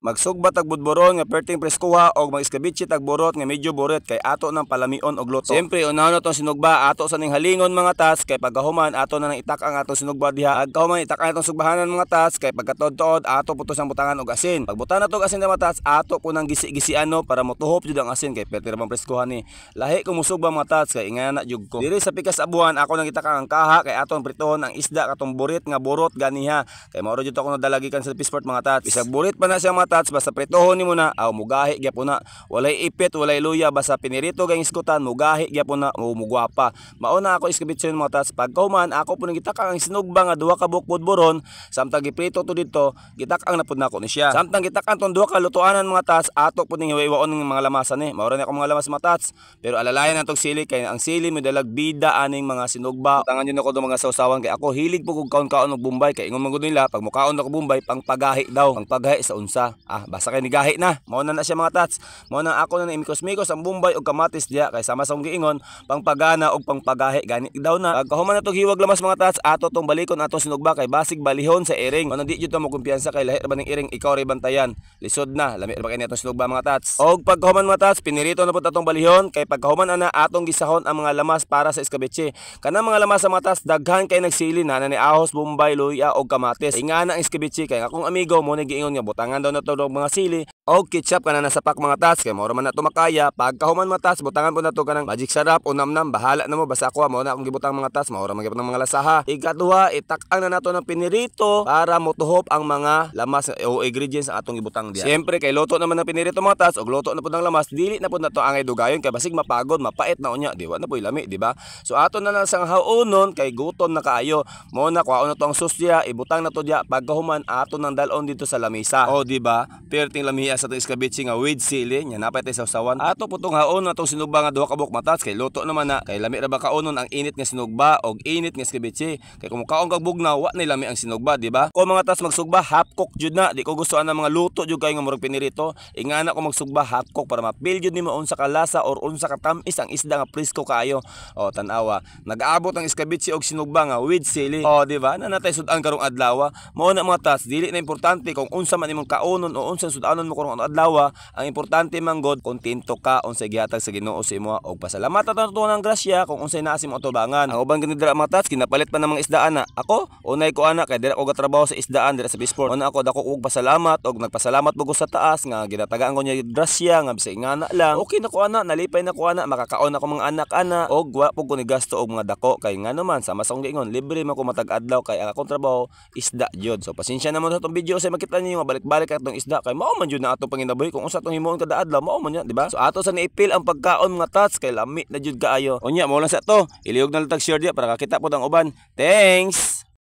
Magsugba tag budburon nga perting preskuha og mag-escabeche tag burot nga medyo buret kay ato nang palamion og luto. Siyempre, unahon na tong sinugba, ato sa ning halingon, mga tats, kay pagkahuman ato na nang itak ang atong sinugba diha. Pagkahuman, itak ang atong sugbahanan, mga tats, kay pagkatuod-tuod ato po to sang butangan og asin. Pagbutan na to og asin, mga tats, ato po nang gisi-gisian, no, para motuhop jud ang asin kay perti ra bang preskuhan ni. Lahi ko musugba, mga tats, kay ingana jud ko. Diri sa pikas abuhan, ako nang itak ang kaha kay aton pritohon ang isda katong burit nga burot ganiha. Kay mao ra jud ako nadala gikan sa Fishport, mga tats. Bisag burit pa na siya, mga tats, basta pritohon nimo na, aw, mugahi gyapon na. Walay ipit, walay luya, basta pinirito kay iskutan, mugahi gyapon na o mugwapa. Mao na ako iskabitson, mga tats. Pagkahuman, ako po nang gitakang ang sinugba nga duha ka buok budburon, samtang giprito to dito, gitakang na pud nako ni siya. Samtang gitakang tong duha ka lutuanan, mga tats, ato pud ning hiwa-hiwaon ng mga lamasan ni. Mao ra ni ako mga lamas, mga tats. Pero alalayan natong sili kay ang sili mo dalag bida aning mga sinugba. Tangan yun ako do mga sausawan kay ako hilig po kog kaon-kaon og Bombay kay ingon man gud nila pag mukaon ako Bombay, pangpagahi daw. Pangpagahi sa unsa? Ah, basta kay nigahi na. Mao na na siya, mga tats. Mao na ako na imikos-mikos ang Bombay og kamatis diya kay sama sa akong giingon, pangpagana og pangpagahi gani daw na. Pagkahuman na tog hiwag lamas, mga tats, ato tong balikon atong sinugba kay basig balihon sa iring. Mao na di jud ta mo kumpiyansa kay lahi ra ba ning iring, ikaw ray bantayan. Lisod na, lami ra ba kay atong sinugba, mga tats. Og pagkahuman, mga tats, pinirito na pud atong balihon kay pagkahuman ana atong gisahon ang mga lamas para sa escabeche. Kanang mga lamas sa mga tats, daghan kay nagsili na ni ahos, Bombay, luya og kamatis. Ingana ang escabeche kay akong amigo mo ni giingon nga butangan daw na to og mga sili og ketchup kana nasa pack, mga tats, kay mao ra man na to makaya. Pagkahuman, mga tats, butangan po na to kanang Magic Sarap o namnam, bahala na mo, basta ako mao na akong gibutang, mga tats, mao ra man gyapon ang mga lasaha. Ikaduha, itak-ang na nato ng pinirito para motuhop ang mga lamas o ingredients ang atong gibutang diya. Siyempre kay luto naman ang pinirito, mga tats, og luto na pud ang lamas, dili na pud nato angay dugayon kay basig mapagod, mapait na unya, di wa na po'y lami, di ba? So ato na lang sang haonon kay gutom na kaayo. Mao na kuhaon na to ang sauce diya, ibutang na to diya, pagkahuman ato nang dalon dito sa lamesa. O di ba? Perting lamia sa atong escabeche nga with sili, nya napay tay sawsawan. Ato po tong haon na tong sinugba nga duha ka buok, mga tats, kay luto naman na. Kay lami ra ba kaonon ang init nga sinugba og init nga escabeche. Kay kung mukaon kag bugnaw, wa na lami ang sinugba, di ba? Ko, mga tats, magsugba half cook jud na. Di ko gusto ana mga luto jud kayo nga murag pinirito. Ingana ko magsugba half cook para mapil jud nimo unsa ka lasa or unsa ka tamis ang isda nga presko kaayo. O tan-awa, nag-aabot ang escabeche og sinugba nga with sili. O di ba? Na natay sud-an karong adlaw. Mao na, mga tats, dili na importante kung unsa man imong kaunon o unsa sud-anon mo karong adlaw, ang importante man god kontento ka unsay gihatag sa Ginoo sa imo og pasalamat ato ng grasya kung unsay naa sa imong atubangan. Ang uban gani dira, mga tats, kinapalit pa ng mga isdaan na. Ako, unay ko ana kay dira ko gatrabaho sa isdaan dira sa Fishport. Una ako dako og pasalamat og nagpasalamat ko sa taas nga ginatagaan ko niya grasya nga bisag ingana lang. Okay na ko ana, nalipay na ko ana, makakaon ako mga anak ana og wa pud ko ni gasto og mga dako kay ngano man, sama sa akong giingon, libre man ko matag adlaw kay ang akong trabaho isda jud. So pasensya na mo sa atong video sa makita niyo nga balik-balik atong isda kay mao man jud na atong panginabuhi. Kung unsa atong himuon kada adlaw, mao man yan, di ba? So ato sa niipil ang pagkaon, mga tats, kay lami na jud kaayo. Unya mao lang sa to. Ilihog na lang tag share diya para kakita pod ang uban. Thanks.